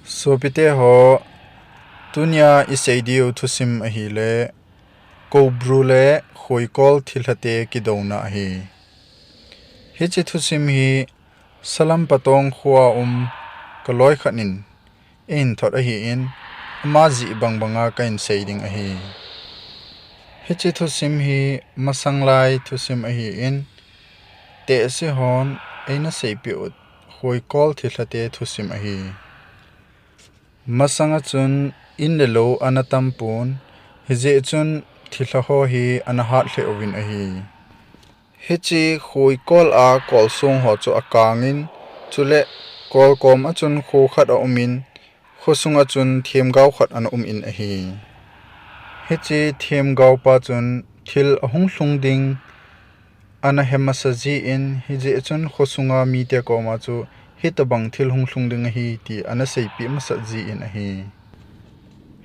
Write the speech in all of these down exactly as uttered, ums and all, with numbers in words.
Sopite ho, tunia isei diu thusim ahile, Koubru le Khoikol thilhate kidouna ahi. Hiche thusim hi Salam Patong khoa um kaloi khat in eihin thot ahin, ama jih bangbanga kahin sei ding ahi. Hiche thusim hi masanglai thusim ahin, tehse hon eina seipeh u Khoikol thilhate thusim ahi. Masanga chun in le lou ana tampon, hijeh chun thilha ho hi ana hat lheh uvin ahi. Hiche Khoikol a kolsong ho chu akangin, chule kol koma chun kho khat aumin, khosunga chun themgao khat ana umin ahi. Hiche themgaopa chun thil ahung lhung ding ana he masa jin, hijeh chun khosunga mite koma chu hitobang thil hung lhung ding ahi ti ana seipeh masat jin ahi.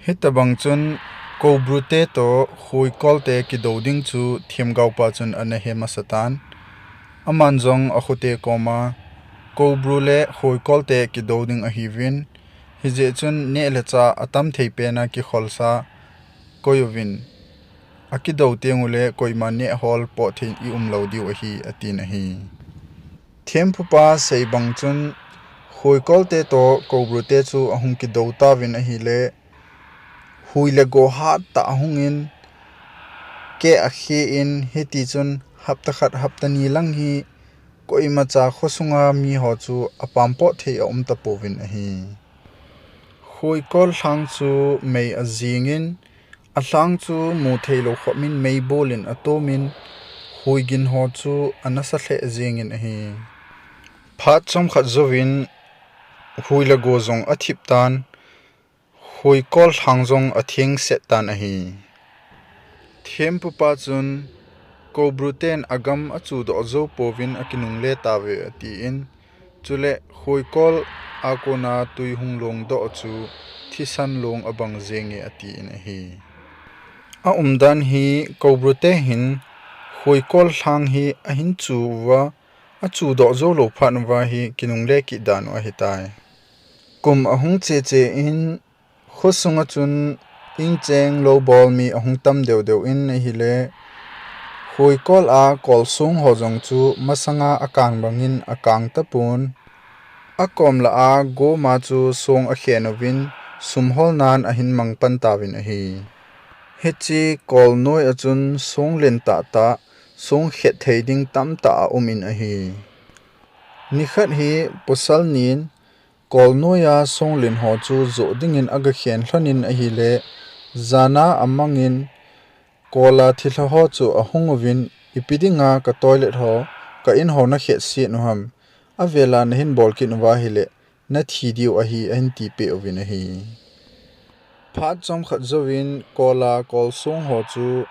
Hitobang chun Koubrute toh Khoikolte kidou ding chu themgaopa chun ana he masatan. Aman jong akhote koma, Koubru le Khoikolte kidou ding ahiuvin, hijeh chun neh le chah atam thei pena kikholsa koiuvin, akidou tengule koima nehhol poh thei i umlou diu ahi, atin ahi. Thempupa sei bang chun, Khoikolte toh Koubrute chu ahung kidou tauvin ahile, hui le go hattah ahungin, keh akhen, hitichun hapta khat hapta ni lang hi koimacha khosunga miho chu apampoh thei aum tapouvin ahi. Khoikol lhang chu mei ajingin, alhang chu mu theilou khomin meibolin atomin, hui gin ho chu anasa lheh jengin ahi. Phat chomkhat jouvin hui le go jong athip tan, Khoikol lhang jong atheng set tan ahi. Thempupa chun, Koubruten agam achudoh jou pouvin akinungle tauve, atin, chule Khoikol a kona twi hung longdoh chu thisan long abang jenge, atin ahi. Aumdan hi Koubrute hin Khoikol lhang hi ahin chu uva, achudoh joulou phat uva hi kinungle kit dan u ahitai. Kum ahung cheche in, khosunga chun ingcheng loubol mi ahung tam deudeuvin ahile, Khoikol a kolsong ho jong chu masanga akang bangin akang tapon, akom lah a goma chu song akhen uvin, sumholnan ahin mang pan tauvin ahi. Hiche kol noi a chun song len tahtah, song khet thei ding tamtah aumin ahi. Nikhat hi pasal nin kol noiya song len ho chu joh dingin agakhen lhonin ahile, jana amangin, kola thilha ho chu ahung uvin, ipi dinga ka toilet ho, ka in ho nakhet set u ham, avela nahin bol kit uva ahile, nathi diu ahi, ahin tipeh uvin ahi. Phat chomkhat jouvin kola kolsong ho chu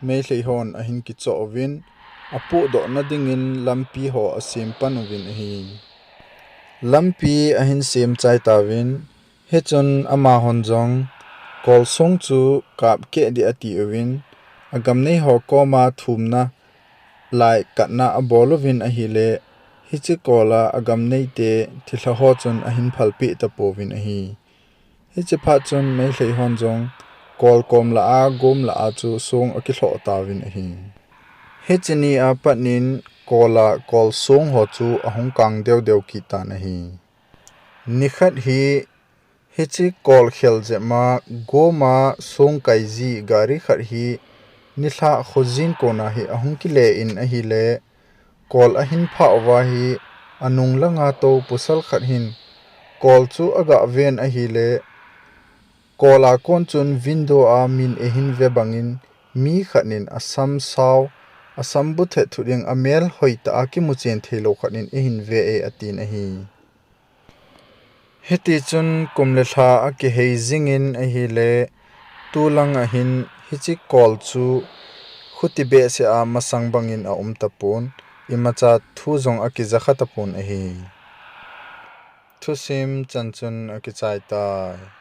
Meitei hon ahin kichoh uvin, apohdohna dingin lampi ho asem pan uvin ahi. Lampi ahin sem chai tauvin, hichun amahon jong kolsong chu kapkeh ding atiuvin, agamnei ho koma thumna lai katna abol uvin ahile, hiche kola agamneite thilha ho chun ahin phalpeh tapouvin ahi. Hiche phat chun Meitei hon jong kol kom lah a, gom lah a chu song akilhoh tauvin ahi. Hiche nia patnin kola kolsong ho chu ahung kang deudeu kit tan ahi. Nikhat hi hiche kol khel jep ma goma song kaiji gari khat hi nilhah khojin kona hi ahung kile in ahile, kol ahin phah uva hi anung langa tou pasal khat hin kol chu agaven ahile, kola kon chun window a min eihin ve bangin mi khat in asam sao, asam bu thet thut in amel hoitah a kimuchen theilou khat in eihin ve e, atin ahi. Hitichun kum le lha akihei jingin ahile, tulanga hin hiche kol chu khuti behseh a masang bangin aum tapon, imacha thu jong akija kha tapon ahi. Thusim chan chun akichai tai.